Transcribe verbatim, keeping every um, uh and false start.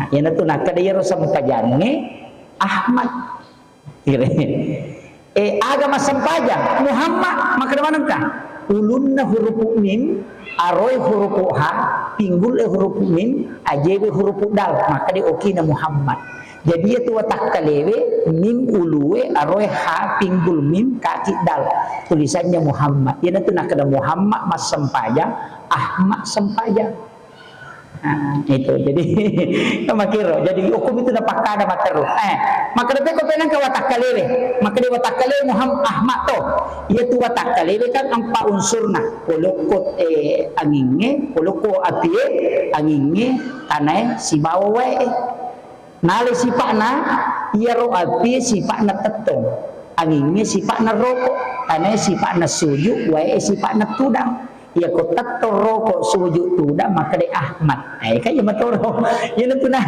Iyanatu nakkeda iyaro sempajangnge Ahmad. Kira. Eh, aga massempajang? Muhammad, makkeda manengka? Ulunna hurupu mim, aroe hurupu ha, pinggul e hurupu mim, ajewe hurupu dal, makkeda okina Muhammad. Jadi iyatu watakkalewe, mim ulue, aroe ha, pinggul mim, kaki dal. Tulisannya Muhammad. Iyanatu nakkeda Muhammad massempajang, Ahmad sempajang. Nah, itu. Jadi, makiro. Jadi, hukum itu napakkada matteru. Eh, makkeda pekko penang ke watakkalewe. Makkeda watakkalewe Muhammad Ahmad to. Iyatu watakkalewe kan empat unsurna. Polokko, eh, angingnge, polokko apie, angingnge, tanae, sibawa wae. Nale sipa'na, iyaro apie sipa'na tettong. Angingnge sipa'na roko, tanae sipa'na suju, wae sipa'na tudang. Iyako tettong roko suju tudang makkeda Ahmad. Eh, kan iya matoro. Iyanatu na,